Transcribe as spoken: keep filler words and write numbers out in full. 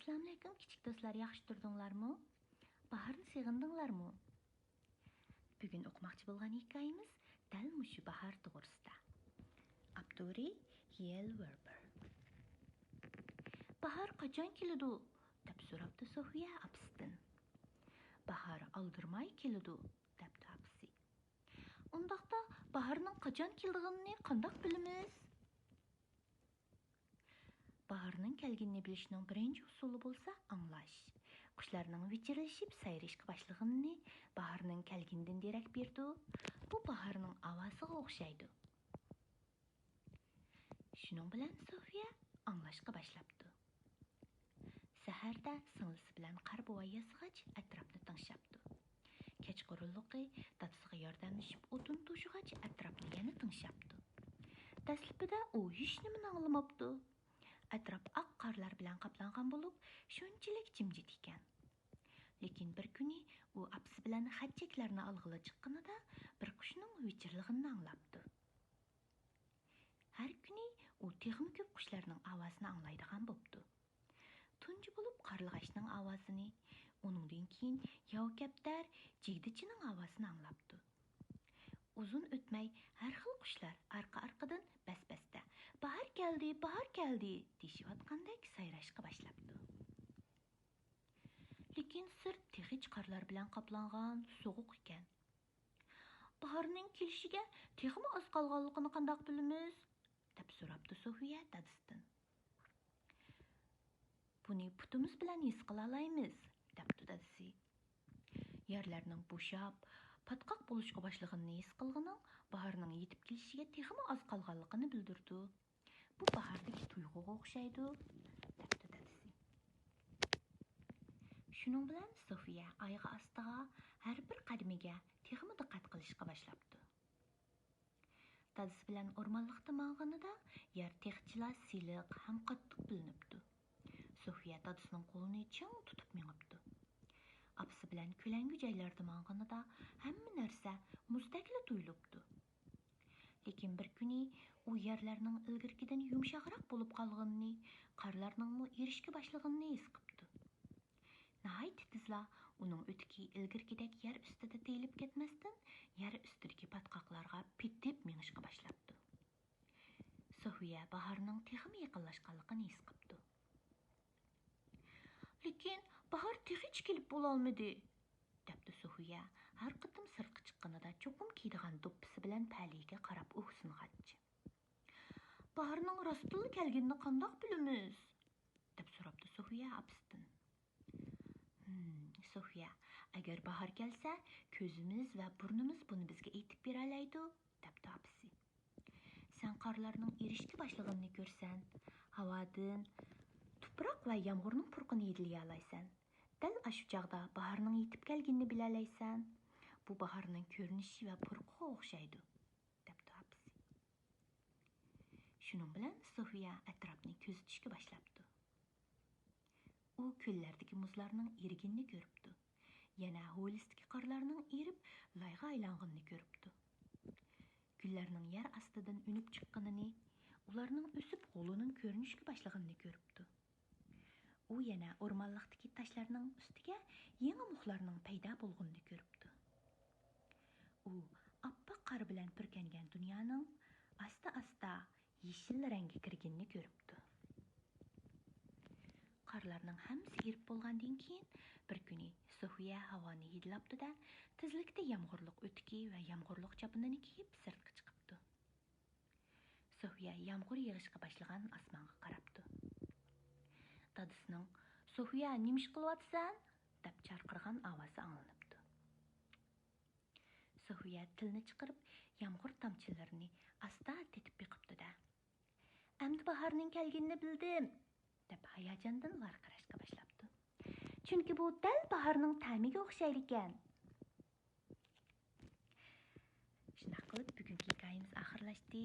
ئەسسالامۇئەلەيكۇم كىچىك دوستلار، ياخشى تۇردۇڭلارمۇ؟ باھارنى سېغىندىڭلارمۇ؟ بۈگۈن ئوقۇماقچى بولغان ھېكايىمىز دەل مۇشۇ باھار توغرىسىدا. ئاپتورى يېل ۋېربېر. «باھار قاچان كېلىدۇ؟» دەپ سوراپتۇ سوفىيە ئاپىسىدىن. «باھار ئالدىرىماي كېلىدۇ» دەپتۇ ئاپىسى. «ئۇنداقتا باھارنىڭ قاچان كېلىدىغىنىنى قانداق بىلىمىز؟» باھارنىڭ كەلگىنىنى بىلىشنىڭ بىرىنچى ئۇسۇلى بولسا ئاڭلاش. قۇشلارنىڭ ۋىچىرلىشىپ سايرىشقا باشلىغىنى باھارنىڭ كەلگىنىدىن دېرەك بېرىدۇ. بۇ باھارنىڭ ئاۋازىغا ئوخشايدۇ. شۇنىڭ بىلەن سوفىيە ئاڭلاشقا باشلاپتۇ. سەھەردە سىڭلىسى بىلەن قارا بوۋاي ياسىغاچ ئەتراپنى تىڭشاپتۇ. كەچقۇرۇنلۇقى دادىسىغا ياردەملىشىپ ئوتۇن توشۇغاچ ئەتراپنى يەنە تىڭشاپتۇ. دەسلىپىدە ئۇ ھېچنېمىنى ئاڭلىماپتۇ. ئەتراپ ئاق قارلار بىلەن قاپلانغان بولۇپ، شۇنچىلىك جىمجىت ئىكەن. لېكىن بىر كۈنى ئۇ ئاپىسى بىلەن خەت-چەكلەرنى ئالغىلى چىققىنىدا بىر قۇشنىڭ ۋىچىرلىغىنىنى ئاڭلاپتۇ. ھەر كۈنى ئۇ تېخىمۇ كۆپ قۇشلارنىڭ ئاۋازىنى ئاڭلايدىغان بوپتۇ. تۇنجى بولۇپ قارلىغاچنىڭ ئاۋازىنى، ئۇنىڭدىن كېيىن ياۋا كەپتەر، جىگدىچىنىڭ ئاۋازىنى ئاڭلاپتۇ. ئۇزۇن ئۆتمەي ھەر خىل قۇشلار ئارقا-ئارقىدىن بەس-بەستە «باھار كەلدى، باھار كەلدى» دېيىشىۋاتقاندەك سايراشقا باشلاپتۇ. لېكىن سىرت تېخىچە قارلار بىلەن قاپلانغان، سوغۇق ئىكەن. «باھارنىڭ كېلىشىگە تېخىمۇ ئاز قالغانلىقىنى قانداق بىلىمىز؟» دەپ سوراپتۇ سوفىيە دادىسىدىن. «بۇنى پۇتىمىز بىلەن ھېس قىلالايمىز» دەپتۇ دادىسى. «يەرلەرنىڭ بوشاپ، پاتقاق بولۇشقا باشلىغىنىنى ھېس قىلغىنىڭ باھارنىڭ يېتىپ كېلىشىگە تېخىمۇ ئاز قالغانلىقىنى بىلدۈرىدۇ. بۇ باھاردىكى تۇيغۇغا ئوخشايدۇ» دەپتۇ دادىسى. شۇنىڭ بىلەن سوفىيە ئايىغى ئاستىغا، ھەر بىر قەدىمىگە تېخىمۇ دىققەت قىلىشقا باشلاپتۇ. دادىسى بىلەن ئورمانلىقتا ماڭغىنىدا يەر تېخىچىلا سىلىق ھەم قاتتىق بىلىنىپتۇ. سوفىيە دادىسىنىڭ قولىنى چىڭ تۇتۇپ مېڭىپتۇ. ئاپىسى بىلەن كۆلەڭگە جايلاردا ماڭغىنىدا ھەممە نەرسە مۇزدەكلا تۇيۇلۇپتۇ. لېكىن بىر كۈنى ئۇ يەرلەرنىڭ ئىلگىرىكىدىن يۇمشاقراق بولۇپ قالغىنىنى، قارلارنىڭمۇ ئېرىشكە باشلىغىنىنى ھېس قىپتۇ. ناھايىتى تېزلا ئۇنىڭ ئۆتۈكى ئىلگىرىكىدەك يەر ئۈستىدە تېيىلىپ كەتمەستىن، يەر ئۈستىدىكى پاتقاقلارغا پېتىپ مېڭىشقا باشلاپتۇ. سوفىيە باھارنىڭ تېخىمۇ يېقىنلاشقانلىقىنى ھېس قىپتۇ. «لېكىن باھار تېخىچە كېلىپ بولالمىدى» دەپتۇ سوفىيە، ھەر قېتىم سىرتقا چىققىنىدا چوقۇم كىيىدىغان دوپپىسى بىلەن پەلىيىگە قاراپ ئۇھسىنغاچ. «باھارنىڭ راستتىنلا كەلگىنىنى قانداق بىلىمىز؟» دەپ سوراپتۇ سوفىيە ئاپىسىدىن. «ھىم، سوفىيە، ئەگەر باھار كەلسە، كۆزىمىز ۋە بۇرنىمىز بۇنى بىزگە ئېيتىپ بېرەلەيدۇ» دەپتۇ ئاپىسى. «سەن قارلارنىڭ ئېرىشكە باشلىغىنىنى كۆرسەن، ھاۋادىن تۇپراق ۋە يامغۇرنىڭ پۇرىقىنى ھىدلىيالايسەن. دەل ئاشۇ چاغدا باھارنىڭ يېتىپ كەلگىنىنى بىلەلەيسەن. بۇ باھارنىڭ كۆرۈنۈشى ۋە پۇرىقىغا ئوخشايدۇ» دەپتۇ ئاپىسى. شۇنىڭ بىلەن سوفىيە ئەتراپنى كۆزىتىشكە باشلاپتۇ. ئۇ كۆللەردىكى مۇزلارنىڭ ئېرىگىنىنى كۆرۈپتۇ. يەنە ھويلىسىدىكى قارلارنىڭ ئېرىپ لايغا ئايلانغىنىنى كۆرۈپتۇ. گۈللەرنىڭ يەر ئاستىدىن ئۈنۈپ چىققىنىنى، ئۇلارنىڭ ئۆسۈپ غۇلىنىڭ كۆرۈنۈشكە باشلىغىنىنى كۆرۈپتۇ. ئۇ يەنە ئورمانلىقتىكى تاشلارنىڭ ئۈستىگە يېڭى مۇخلارنىڭ پەيدا بولغىنىنى كۆرۈپتۇ. ئۇ ئاپئاق قار بىلەن پۈركەنگەن دۇنيانىڭ ئاستا-ئاستا يېشىل رەڭگە كىرگىنىنى كۆرۈپتۇ. قارلارنىڭ ھەممىسى ئېرىپ بولغاندىن كېيىن، بىر كۈنى سوفىيە ھاۋانى ھىدلاپتۇ-دە، تېزلىكتە يامغۇرلۇق ئۆتۈكى ۋە يامغۇرلۇق چاپىنىنى كىيىپ سىرتقا چىقىپتۇ. سوفىيە يامغۇر يېغىشقا باشلىغان ئاسمانغا قاراپتۇ. دادىسىنىڭ «سوفىيە، نېمە ئىش قىلىۋاتىسەن؟» دەپ چارقىرىغان ئاۋازى ئاڭلىنىپتۇ. سوفىيە تىلىنى چىقىرىپ، يامغۇر تامچىلىرىنى ئاستا تېتىپ بېقىپتۇ-دە، «ئەمدى باھارنىڭ كەلگىنىنى بىلدىم!» دەپ ھاياجاندىن ۋارقىراشقا باشلاپتۇ. «چۈنكى بۇ دەل باھارنىڭ تەمىگە ئوخشايدىكەن!» شۇنداق قىلىپ، بۈگۈنكى ھېكايىمىز ئاخىرلاشتى.